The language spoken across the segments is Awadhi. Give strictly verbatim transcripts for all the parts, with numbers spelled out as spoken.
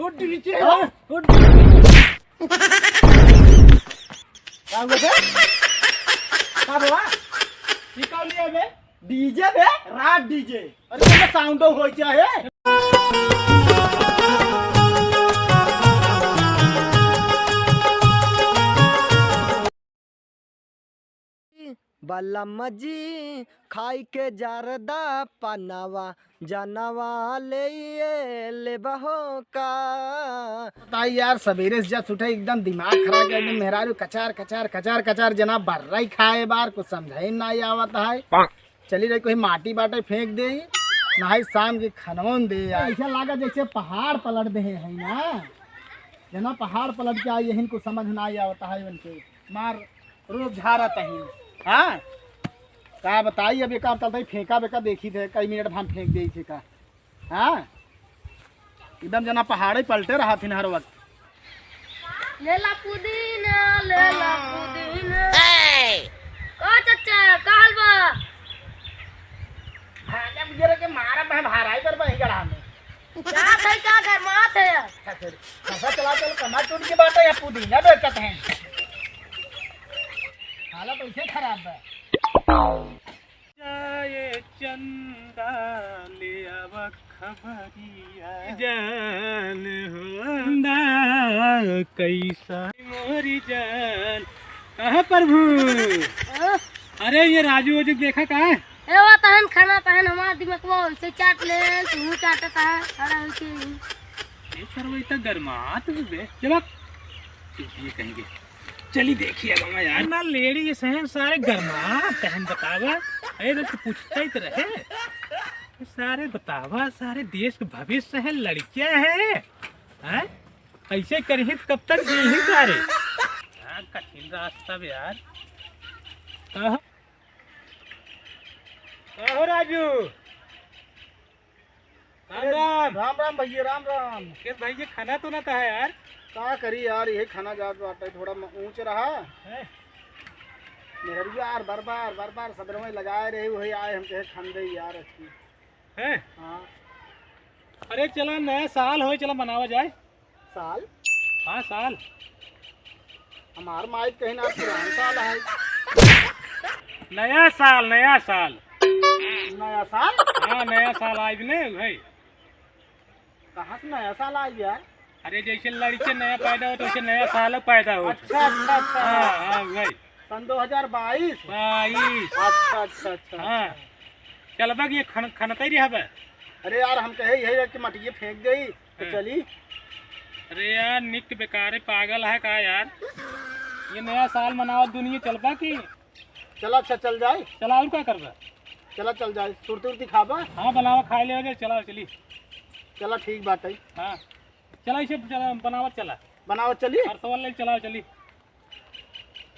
उठ नीचे। हाँ? उठ। का हुआ बे? का हुआ? ये का लिया बे? डीजे बे, रात डीजे। अरे, एमे साउंडो होई चाहे। बलम जी, खाई के जरदा पनवा, जनवा ले ये लेबहो का? बताई यार, सबेरे से जब उठे एकदम दिमाग खराब है, एकदम मेहरारू कचार, कचार, कचार, कचार, जना बर्रा ही खाए बार, कुछ समझे में ना आवत है। चली रही कोई माटी बाटे फेंक दे, ना ही शाम के खनवन दे यार। ऐसा लागा जैसे पहाड़ पलट दे है ना, जना पहाड़ पलट के आई, यही कुछ समझ ना आवत है उनके। मार रोज झारा तही। हाँ? का बताई, अब एका चलता ही फेंका बेका देखी थे, कई मिनट भाम फेंक दे थे का। हाँ? एकदम जना पहाड़े पलटे रहा थिन हर वक्त। लेला पुदीना, लेला पुदीना। ए! का चच्चा, का हाल बा? भाजा बुझे रहे के मारा बा, भाराई पर बा, ही गढ़ा में। का खाई का गरमात है यार? अच्छा, फिर खसा चला चल, कमा टूट के बात है, यहाँ पुदीना बेचत हैं। हालत ऐसे खराब बा। जाए चंदा ले आवा खबरिया। जान हो दा कैसा मोरी जान। कहाँ प्रभु? हाँ? अरे ये राजू ओजू देखा का है? ए, वो तहन खाना तहन हमार दिमागवा वैसे चाट ले, तू चाटत है, खड़ा होके। ये सरवा इतना गरमात भी बे। चल अब। ये कहेंगे। चली देखिए अब यार। ना लेडी ये सहन सारे गरमात तहन बतावा। अरे तो पूछता ही तो रहे। सारे बतावा, सारे देश के भविष्य है, लड़कियां हैं। हैं? ऐसे करही तो कब तक जीही सारे? हाँ, कठिन रास्ता बे यार। कहो। कहो राजू। राम अरे, राम। राम राम भैया, राम राम। किस भाई, ये खाना तो ना था यार। का करी यार, यही खाना जात बाटे, थोड़ा म-, ऊंच रहा। हैं? मेहरुआ यार, बार बार, बार बार सबेरे में लगाए रही, वही आए, हम कहे खान दे यार अच्छी। हैं? हाँ। अरे चला, नया साल होई, चला मनावा जाए। साल? हाँ, साल। हमार माई कहीं ना पुरान साल है। नया साल, नया साल। नया साल? हाँ, नया साल आज ने भाई। कहाँ से नया साल आ गया? अरे, जैसे लड़के नया पैदा होत, वैसे नया साल पैदा होत। अच्छा, अच्छा, अच्छा। हाँ, हाँ, भाई। सन दो हजार बाईस? बाईस। अच्छा, अच्छा, अच्छा, हाँ। अच्छा। चलबा कि ये खन-, खनतई रहबा? अरे यार, हम कहे यही है कि मटिये फेंक गई, तो हाँ। चली। अरे यार, निक बेकारे पागल है का यार? ये नया साल मनावत दुनिया, चलबा कि? चला, अच्छा, चल जाए। चला, और का करबा? चला, चल जाए, सुरती उरती खाबा? हाँ, बनावा, खाए ले जाए, चला, चली। चला, ठीक बात है। हाँ, चला, इसे चला, बनावत चला। बनावत चली? और सवाल ले, चला, चली।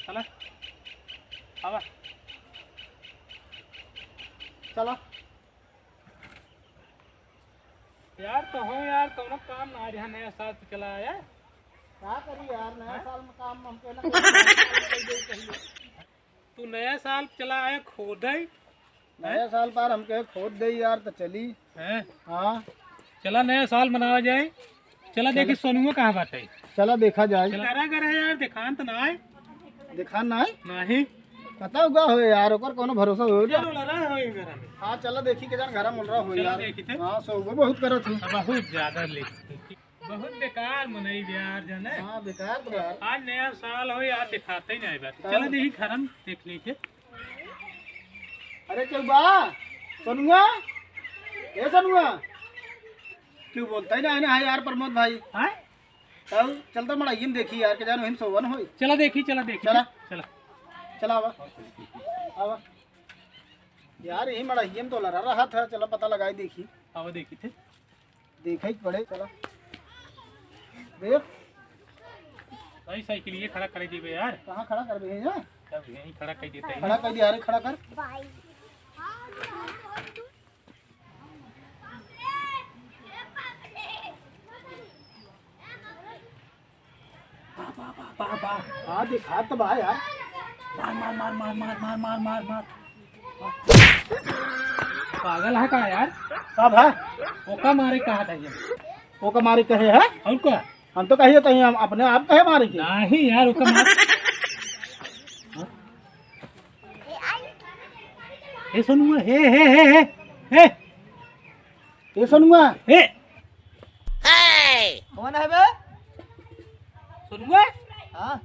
चला। आवा। चला। यार, तो हो यार, कौनो काम ना रहा, नया साल तो चला आया। का करी यार, नया हाँ? साल में काम हमके ना तू नया साल चला आया, खोदे। नया साल पार हमके खोद दे यार, तो चली। हैं? हाँ। चला, नया साल मनावा जाए। चला, चला। देखी सोनुआ कहाँ बाटे। चला, देखा जाए। चला। करा, करा यार, देखान तो ना आए। देखान ना आए? नहीं। पता होगा हो यार, ओकर कोनो भरोसा हो यार। चलो, लड़ा हो ही मेरा। हाँ, चला, देखी के जान घर में लड़ा हो चला, यार। देखी थे। हाँ, सो वो बहुत करत हूँ। बहुत ज्यादा लेट। बहुत बेकार मनई बे यार, जाने? हाँ, बेकार तो यार। आज नया साल हो यार, दिखाते ही नहीं बात। हाँ। चला, देखी घर में देख लीजिए। अरे, क्यों बा? सोनुआ? ए सोनुआ? क्यों बोलता ही ना है ना, है यार प्रमोद भाई? हाँ? तब चलता मड़ाइयन देखी यार, के जानो हिम सोवन होई। चला देखी, चला देखी। चला। चला। चला आवा। आवा। यार, यही मड़ाइयन तो लड़ा रहा था, चला पता लगाई देखी। आवा देखी थे। देखा ही पड़े, चला। देख। भाई, साइकिल ये खड़ा कर दीबे यार। कहाँ खड़ा करबे है यहाँ? तब यहीं खड़ा कर देते हैं। खड़ा कर दिया, अरे खड़ा कर। बा, बा, बा, बा, बा। हाँ, दिखा तो बा यार। मार, मार, मार। पागल है का यार? का भा? ओका मारे कहा था ये? ओका मारे कहे है? और का? हम तो कहिए तो हम अपने आप कहे मारे के। नहीं यार, ओका मार। ए सोनुआ, हे, हे, हे, हे, हे। ए सोनुआ, हे। कौन है बे? सोनुआ? हाँ।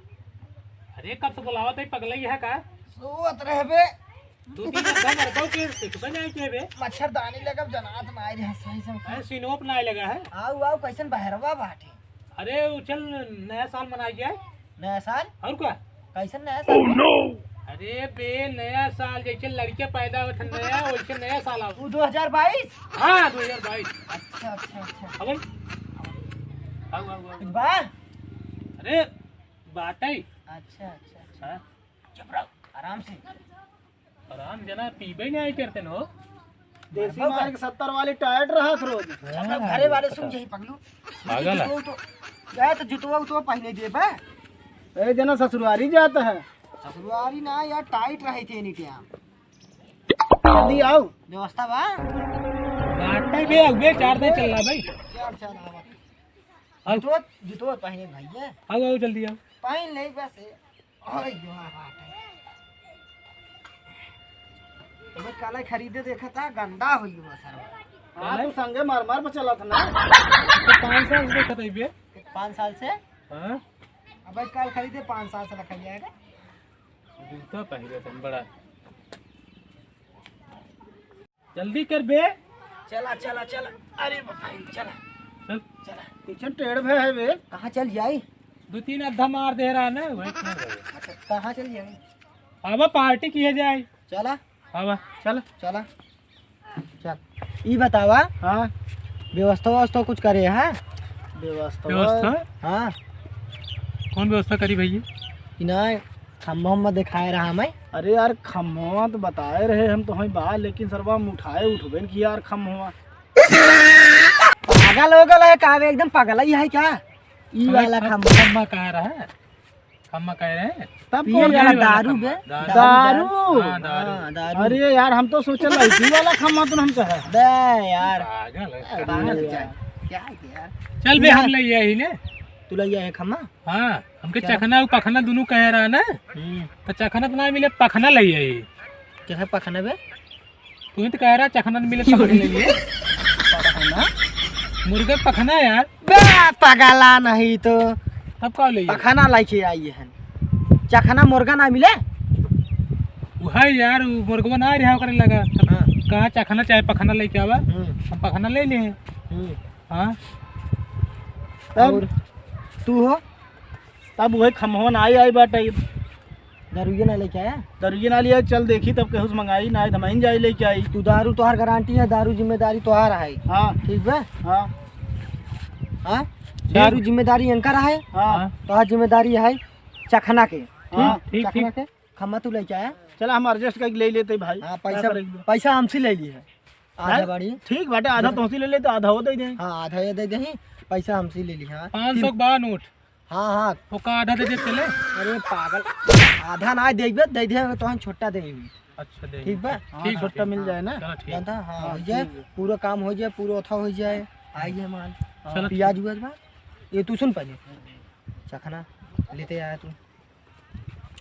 अरे, कब से बुलावत है, पगलई है का? सोवत रहे बे। दो तीन घंटा मरबो के, तो कहाँ जाए के बे? मच्छरदानी लगब जनात ना आए रे, सही से। अरे, सिनोप ना आए लगा है। आऊ, आऊ, कैसन बहरवा बाटे? अरे, उ चल, नया साल मनाई जाए। नया साल? और का? कैसन नया साल बे? अरे बे, नया साल जैसे लड़के पैदा होत हैं नया, वैसे नया साल आओ। उ दो हजार बाईस? हाँ, दो हजार बाईस। अच्छा, अच्छा, अच्छा। अब आऊ, आऊ, आऊ, आऊ। कुछ बा? अरे, बात है। अच्छा, अच्छा, अच्छा। हाँ? चुप रहो, आराम से। आराम जना पीबे नहीं आई करते नो। देसी मार के सत्तर वाली टाइट रहत रोज। सब लोग घरे वाले सुन जाई पगलू। पागल है। जूतवा उतवा, गए तो जूतवा उतवा पहने दे बे। ए जना ससुरारी जाता है। ससुरारी ना यार, टाइट रहे थे एनी टाइम। जल्दी आओ। व्यवस्था बा? बाटे बे, अबे चार दिन चल रहा भाई। चार, चार आवा। आओ। जूतवा, जूतवा पहने भाई है। आओ, आओ, जल्दी आओ। पहन ले बस। ओए, यो बात है। अबे काला खरीदे देखा था, गंदा हो गया सरवा। हाँ, काला? तू संगे मार मार पर चला था ना। तो पाँच साल से देखा था ये। पाँच साल से? हाँ। अबे काल खरीदे, पाँच साल से रखा जाएगा। जूता पहले तुम बड़ा। जल्दी कर बे। चला, चला, चला। अरे बाप रे, चला। चल। चला। पीछे टेढ़ भे है बे। कहाँ चल जाई? दो तीन अद्धा मार दे रहा ना, वही टेढ़ भे। अच्छा, कहाँ चल जाई? आवा पार्टी किया जाए। चला। आवा। चल। चला। चल। ई बतावा। हाँ। व्यवस्था व्यवस्था कुछ करे है? व्यवस्था? व्यवस्था? हाँ। कौन व्यवस्था करी भैया? कि ना, खम्भा उम्भा देखाए रहा मैं। अरे यार, खम्भवा तो बताए रहे हम तो हई बा, लेकिन सरवा हम उठाए उठबे न कि यार खम्भवा। पागल हो गल है का बे? एकदम पागल ही है क्या? ई अरे वाला खम-, खम्भा। खम्भा कहाँ रहा? खम्भा कह रहे हैं? तब पिए कौन वाला गरीब वाला दारू खम्भा? बे? दारू। दारू? हाँ, दारू। हाँ, दारू। अरे यार, हम तो सोचे लड़की वाला खम्भा तो हम कहे। बे यार। पागल है। अरे पागल है यार। क्या है यार? चल बे, हम ले आए ही ने। तू ले आए खम्भा? हाँ, हमके चल। चखना और पखना दोनों कहे रहा ना। हम्म। तो चखना तो ना मिले, पखना ले आई। कैसे पखना बे? तू ही तो कह रहा चखना न मिले, पखना ले आई। पखना? मुर्गा पखना यार। बे, पगला नहीं तो। तब का ले आई? पखना लाइके आई है। चखना मुर्गा ना मिले? वो है यार, वो मुर्गवा ना रहा करे लगा। तब हाँ। कहा चखना चाहे पखना लेके आवा। हम्म। हम पखना ले लिए। हम्म। हाँ। तब? और तू हो? तब वही खम्हवा ना आई, आई बाटे। दारुए ना लेके आया? दारुए ना लिया, चल देखी तब केहू से मंगाई ना, आई तो हम जाई लेके आई। तू दारू तोहार गारंटी है, दारू जिम्मेदारी तोहार है। हाँ। ठीक बा? हाँ। हाँ? चल। दारू जिम्मेदारी इनकर है। हाँ। तोहार जिम्मेदारी है चखना के। हाँ। ठीक? ठीक, चखना ठीक। के खम्मा तू लेके आया? चला हम एडजस्ट करके ले लेते भाई। हाँ, क्या पैसा, करेंगे? पैसा हमसे ले लिए है। आधा भाई, बाड़ी। ठीक बाटे, आधा तोहसी ले ले तो आधा हो दे दे। हाँ, आधा ये दे दे, पैसा हमसे ले ली, हाँ। पाँच सौ के बा नोट। हाँ, हाँ। ओका आधा दे दे चले। अरे पागल, आधा ना देबे, दे दे, तो हम छोटा देबे। अच्छा, दे ठीक बा? हाँ, ठीक, छोटा ठीक। मिल जाए ना। चलो, ठीक। जानता? हाँ, हाँ, हो जाए, ठीक है। पूरा काम हो जाए, पूरा ओथा हो जाए, आ जाए माल। चलो, प्याज ठीक। उआज बा, ये तू सुन पहले, चखना लेते आया तू।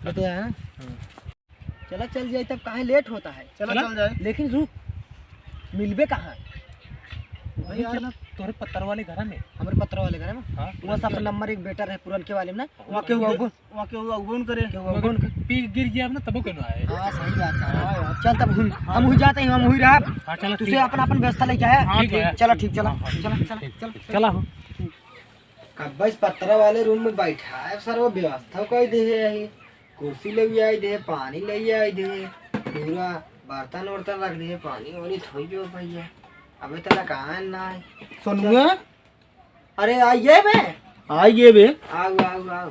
लेते आया ना? हाँ। चला चल जाए तब, काहे लेट होता है? चला चला। चल जाए। लेकिन रुक, मिलबे कहाँ? वही वही यार। चला, तोरे पत्थर वाले घर में। हमरे पत्थर वाले घर में? हाँ, वहाँ सबसे पुरनके नंबर एक बेटर है, पुरनके वाले में ना। वहाँ वहाँ केहू केहू अगुन, वहाँ केहू अगुन करे। केहू अगुन कर पी गिर गया ना, तबो के ना आए। हाँ, सही बात है। हाँ यार। चल तब हम, हम हुई जाते हैं, हम हुई रहा। हाँ, चला, तुझे ठीक। अपना, अपन व्यवस्था लेके आया। हाँ, ठीक है। चला, ठीक, चला, हाँ, हाँ, चला, ठीक, चला, ठीक, चला, ठीक। चला। चला हो। कब्बे से पत्थर वाले रूम में बैठा है सर, वो व्यवस्था कोई दे है यही। कुर्सी ले आई दे, पानी ले आई दे, पूरा बर्तन वर्तन रख दे, पानी वानी धोई जो भैया। अबे तला कहाँ ना है? सोनुआ? अरे आइए बे। आइए बे। आओ, आओ, आओ।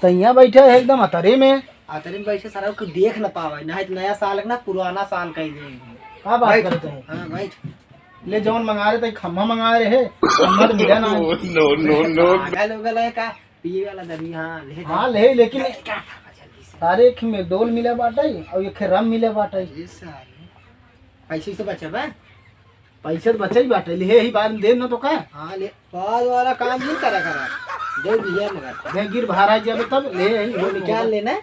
तैया बैठा है एकदम अतरे में। अतरे में बैठे सारा को देख न पावे, ना है तो नया साल ना पुराना साल कह दे। का बात बैठ। करते हैं? हाँ, बैठ। ले जौन मंगा रहे थे, खम्मा मंगा रहे हैं, खम्मा तो मिला ना। No, no, no। पागल हो गया है का? पिए वाला दरुई, हाँ, ले जा। हाँ, ले, लेकिन ले जा, जल्दी से। सारे एक में डोल मिला बाटे और एक रम मिला बाटे। ये सारे। पैसे से बचा बा? पैसे तो बचे ही बाटे, ले ही बाद में देब ना तो का? हाँ, ले, बाद वाला काम नहीं करा करा। दे दिया मगर। दे गिर भरा जाबे तब ले ही। वो निकाल लेना।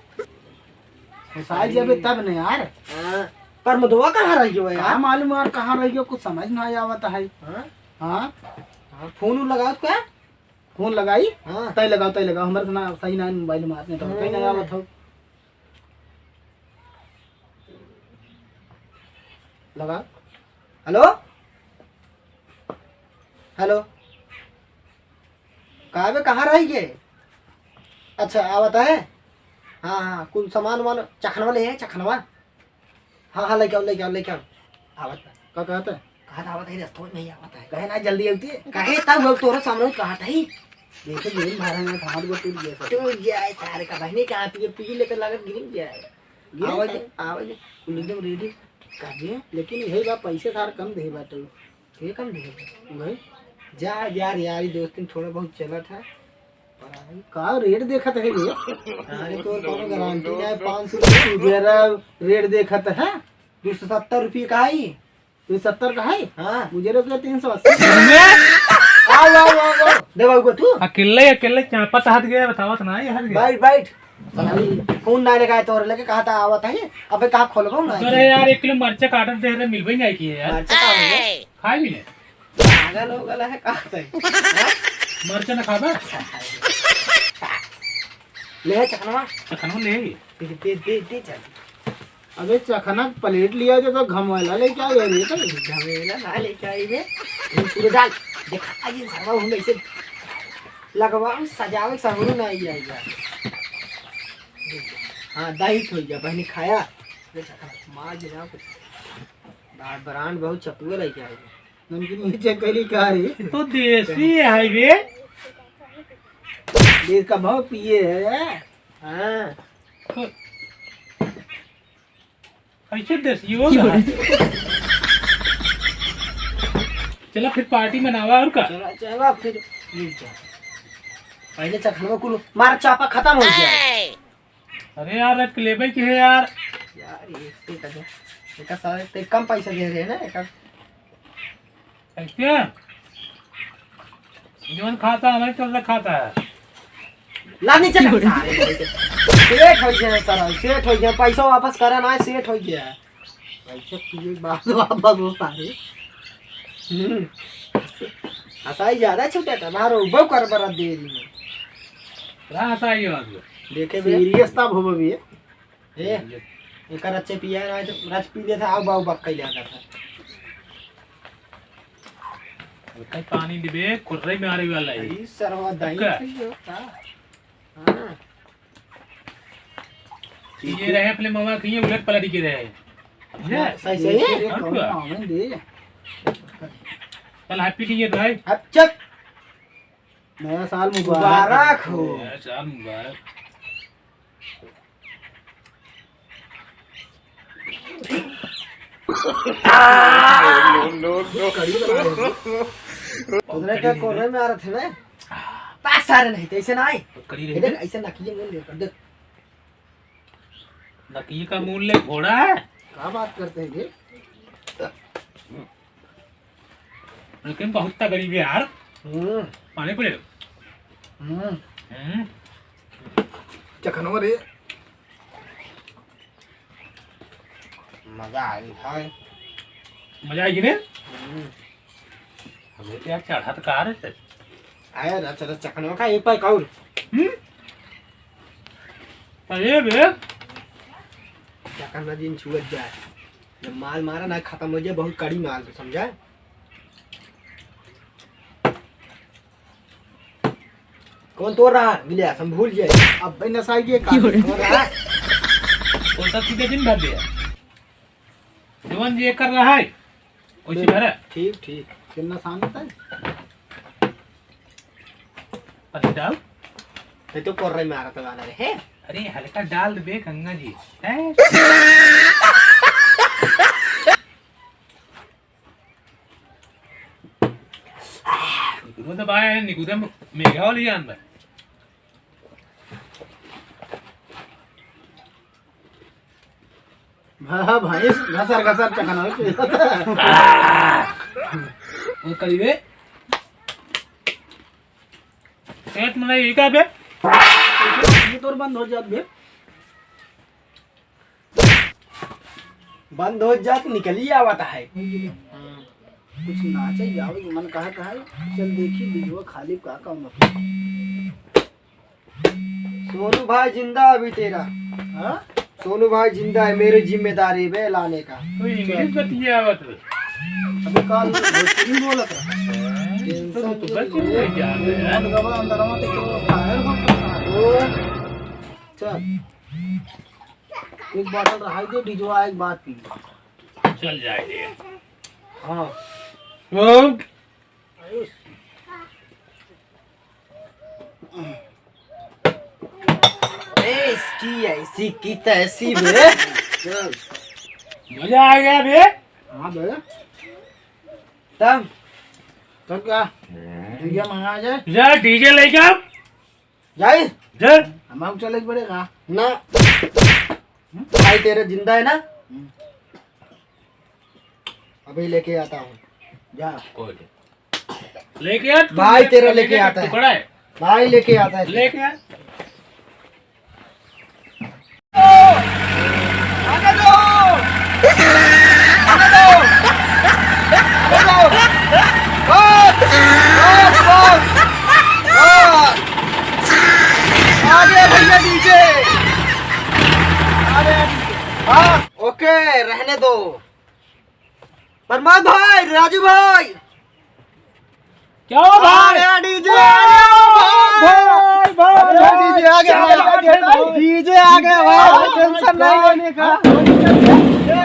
फंसाई जाबे तब न यार। हाँ, पर मधुआ कहाँ रह गयो यार? का मालूम यार कहाँ रह गयो, कुछ समझ ना आवत है। हाँ? हाँ? हाँ, फोन उन लगाओ तो का? फोन लगाई? हाँ। तय लगाओ, तय लगाओ, हमारे तो ना सही ना मोबाइल में हाथ नहीं तो कहीं ना आवत हो। लगा। हेलो, हेलो, का बे, कहाँ रह गए? अच्छा, आवत है। हाँ, हाँ, कुल सामान वामान चखनवा ले है, चखनवा। हाँ, हाँ, लेके आओ, लेके आओ, लेके आओ। आवत है। का कहत है? कहत आवत है, रस्तवा में ही आवत है। कहे ना जल्दी आवती है। कहे तब लोग तोरे सामने कहत है। देखो, गिरिन भारा में हाथ गोड़ टूट गया सब। टूट जाए सारे का बहनी का हाथ, ये पी लेकर लागत गिरिन जाए। गिरिन आवाज, सारे। आवाज, एकदम रेडी। काहे? लेकिन यही बा, पैसे सार कम दे बाटे। के कम दे? भाई, जा यार, यारी दोस्ती में थोड़ा बहुत चलत है। का रेट देखत है ये? अरे, तोर कोनो गारंटी ना है, पाँच सौ रुपये। जरा रेट देखत है। दो सौ सत्तर रुपये का आई। दो सौ सत्तर का है? हाँ। मुझे रोक ले तीन सौ अस्सी। आओ, आओ, आओ, आओ। दे बाबू को तू। अकेले, अकेले चापत हाथ गया, बतावत ना है, हाथ गया। बैठ, बैठ। साला, फोन ना लेके आए, तोरे लेके कहा था आवत है, अबे कहाँ खोलबो ना? अरे यार, एक किलो मरचा का ऑर्डर दे रहे, मिलबे नहीं की है यार। मरचा का हो? खाए भी नहीं। पागल हो गला है, कहाँ से? हाँ? मरचा ना खाबा? ले चखनवा। चखनवा ले। दे, दे, दे, दे, चल। अबे चखना प्लेट लिया जो तो घमेला लेके आ गया रे तो। घमेला ना लेके आई बे। ये पूरे डाल। देखा, आज इन सरवा हम ऐसे लगवा, सजावे के सहूर ना आई जाएगा। हाँ, दाहित हो गया, बहनी खाया। अबे चखना, मार गिरा कुछ। बा-, ब्रांड बहुत चतुए लेके आई। नमकीन मिर्चा करी का रे? तो देसी है बे। देश का भाव पिए है। हाँ। तो कैसे देसी हो? चला फिर पार्टी मनावा और का? चला, चला फिर। पहले चखनवा कुल मार चापा खत्म हो गया। अरे यार, रख लेबे की है यार। यार, एक से का दे। एका सारे ते कम पैसा दे रहे हैं ना, एका। कैसे? जौन खाता है, वही तो खाता है। ला नीचे ला। सेठ हो गया सारा, सेठ हो गया, पैसा वापस करा ना, सेठ हो गया। पैसा पिए के बाद वापस वो सारे। हम्म। हंसाई ज्यादा छूटा था, मारो, उबो कर बरा देरी में। रहा हंसाई हो आज। देखे बे। सीरियस तब हो बे। ए, एकर अच्छे पिया ना तो रच पी लेता, आओ बाऊ बक्का ही आता था। कहीं पानी दिबे, कुर्रे में आने वाला है। ई सरवा दाई का? हाँ। ये रहे अपने मामा के, ये उलट पलट के रहे। बुझे? सही, सही। ये और कौन क्या? आवे दे? चल, happy new year भाई। अब चल। नया साल मुबारक। मुबारक हो। नया साल मुबारक। उधर क्या कोने में आ रहे थे ना? पास आ रहे नहीं, तो ऐसे ना आए। कड़ी रही देख, है। ऐसे नकिए मुंह लेकर देख। नकिए का मुंह ले घोड़ा है। क्या बात करते हैं ये? लेकिन बहुत तगड़ी भी यार। हम्म। पानी पी ले। हम्म। हम्म। चखनवा रे। मजा आ गई भाई। मजा आई कि नहीं? हम्म। अबे क्या चढ़त का रे? आया ना, चलो चखनवा का एक पैक और। हम्म? अरे बे। चखना दिन छुअत जाए। जब माल मारा ना खत्म हो जाए, बहुत कड़ी माल, तो समझा? कौन तोड़ रहा है? मिले, हम भूल जाए। अब भाई नशा ये का? कौन रहा? कौन सा सीधे दिन भर दिया? जवन जे कर रहा है, वैसे भरा। ठीक, ठीक। कितना शांत है? अरे डाल। ये तो कोर्रे में आ रहा था गाना रे, हैं? अरे हल्का डाल दे गंगा जी। हैं? वो तो भाई है, निकुदम मेघा वाली जान भाई। हाँ, हाँ, भाई, घसर, घसर चखना हो चुका था। और करीबे पेट में नहीं का बे? ये तोर बंद हो जात बे। बंद हो जात, निकली आवत है। कुछ नाचे गावे के मन कहत है। चल देखी वीडियो खाली का का मतलब। सोनू भाई जिंदा अभी तेरा। हाँ? सोनू भाई जिंदा है, मेरी जिम्मेदारी बे लाने का। तो इंग्लिश बतिया आवत है। अबे काल भोजपुरी बोलत रहा। तो तू बस नहीं जानते यार। गवा अंदर में तो फायर हो। चल। एक बॉटल रहाई दे, डीजवा एक बात पी। चल जाए रे। हाँ। ओ। आयुष। ए, इसकी ऐसी की तैसी बे। चल। मजा आ गया बे। हाँ बे। तब? तब क्या? डीजे मंगा जाए? जा, डीजे लेके आ। जाई? जा। हमारे चले के पड़ेगा। ना। भाई तेरा जिंदा है ना? हम्म। अभी लेके आता हूँ। जा। कोई नहीं। लेके आ, तू भाई मेरे तेरा कलेजे लेके का आता है। टुकड़ा है। भाई लेके आता है। लेके आ। आने दो! आने दो! आने दो! बस! बस, बस! बस! आ गया भैया डीजे! आ गया डीजे। हाँ, ओके, रहने दो। परमात्मा भाई, राजू भाई, क्या हो भाई? अरे डीजे आ गया भाई। भाई, भाई, अरे भाई, डीजे आ गया क्या भाई। बात है भाई? डीजे आ गया भाई, हाँ, टेंशन नहीं लेने का।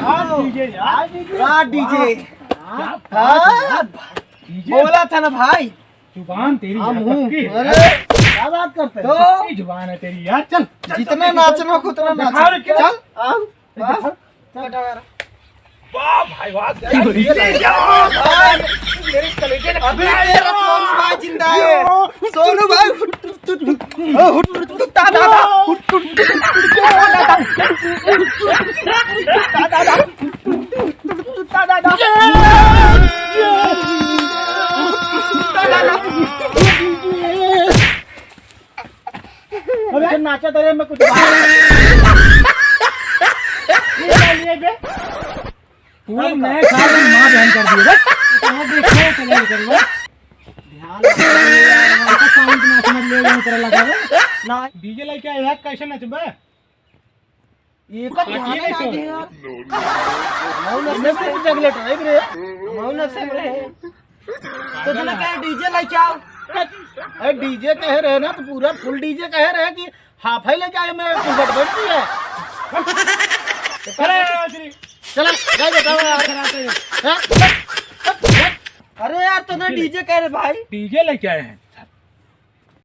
हाँ, डीजे यार। हाँ, डीजे। क्या बात है यार? हाँ। डीजे। बोला था ना भाई। जुबान तेरी हम यार हूँ। पक्की है अरे, यार। क्या बात करते हैं? तो पक्की जुबान है तेरी यार। चल, चल, जितना चल, नाचना हो उतना दिखा नाच। रे, क्या? चल, आओ। वाह भाई, वाह, क्या ये ले जाओ भाई, मेरे कलेजे ने अभी खाया तेरा है। सोनू भाई जिंदा है। सोनू भाई, हुट, हुट, हुट, हुट, हुट, हुट, दादा, हुट, हुट, हुट, हुट, दादा, हुट, हुट, हुट, दादा, हुट, हुट, हुट, दादा, हुट, हुट, हुट, दादा। अबे नाचा तेरे में कुछ बाहर। ये क्या लिए बे? पूरे नए साल में माँ बहन कर दिए बे। कहाँ देखो, चले करो। ध्यान रखो यार, वहाँ का sound ना समझ ले, वहीं पर लगा दे। ना। डीजे लेके आए यार, कैसे नचबे? ये का पार्टी ध्यान नहीं ना सो। दे यार। मऊ नशे में कुछ जगले ट्राई रे। मऊ नशे में रहे। तो जना कहे डीजे लेके आओ। अरे डीजे कहे रहे ना, तो पूरा फुल डीजे कहे रहे कि हाफ ही लेके आए, मैं कुछ गड़बड़ की है। अरे, चला, जा, जा, जा, जा। हैं? अरे यार, तो ना डीजे कह रहे भाई। डीजे लेके आए हैं।